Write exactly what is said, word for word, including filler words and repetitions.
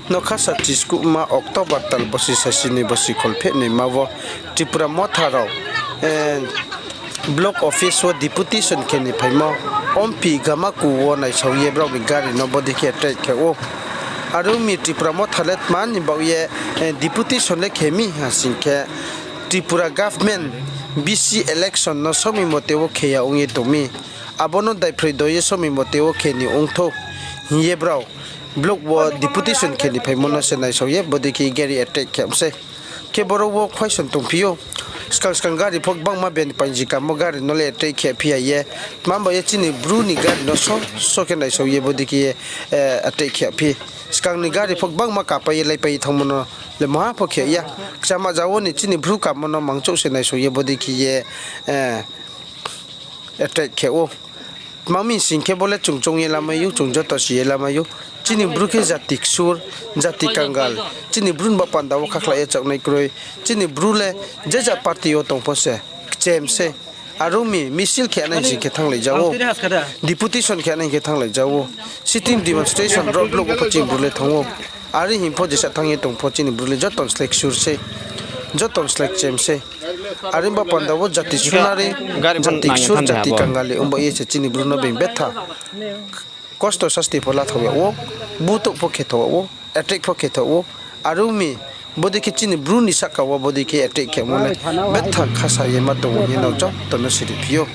No khasa chiskuhma October tal bosi sasi ni bosi kholphehnoima wo Tripura Motha rao block office wo deputation khe ni phaimo, Ompi Gamaku wo naisao ye brao ni gari no bodei khe attack khe ou. Are ong mi Tripura Motha le tma ni baoh ye deputation le khe mi ha sing khe, Tripura government VC election no somoi mote wo khe ya ong ye tong mi. Abo no daiphroi do ye somoi mote wo khe ni ong thou hing ye brao block wo deputation khe ni phaimo no se naisao ye bodei khe gari attack khe mi sei. Khe boro wo question tongphi ou. Skang skang gari pho gbangma bini painji kamo gari no le attack khe phi ya ye. Tma ba ye chini Bru ni gari no so so khe naisao ye bodei khe ye attack khe phi. Skang ni gari pho gbangma kapai ye laipai ye thanngmo no le maha pho khe ya. Kchama ja wo ni chini Bru kamo no mangchouh se naisao ye bodei khe ye attack khe ou. Tma mi sing khe bo le chung choung ye lamai ou, chung joto si ye lamai ou. Chini Bru khe jati ksur, jati kangal. Chini Bru ni ba panda wo khakhlai ye chaohnai kroi. Chini Bru le je ja party yo tong pho se, kchem sei. Are ong mi misil khe nai sing khe thannglai ja ou. Deputation khe nai khe thannglai ja ou. Sitting demonstration road block wo pho chini Bru le thanng ou. Are hing pho jesa thanng ye tong pho chini Bru le joto ni slái ksur sei. Joto ni slái kchem sei. Are ba panda wo jati sunari, jati ksur, jati kangali ongba ye se chini Bru no being betha kosto sasti pho lathao yag ou, butouh pho khe thao yag ou, attack pho khe thao ou. Are ong mi bodei khe chini Bru ni sahka wo bodei khe attack khemo le betha khasa ye ma tong ou hing ye nrao joto no siri phi ou.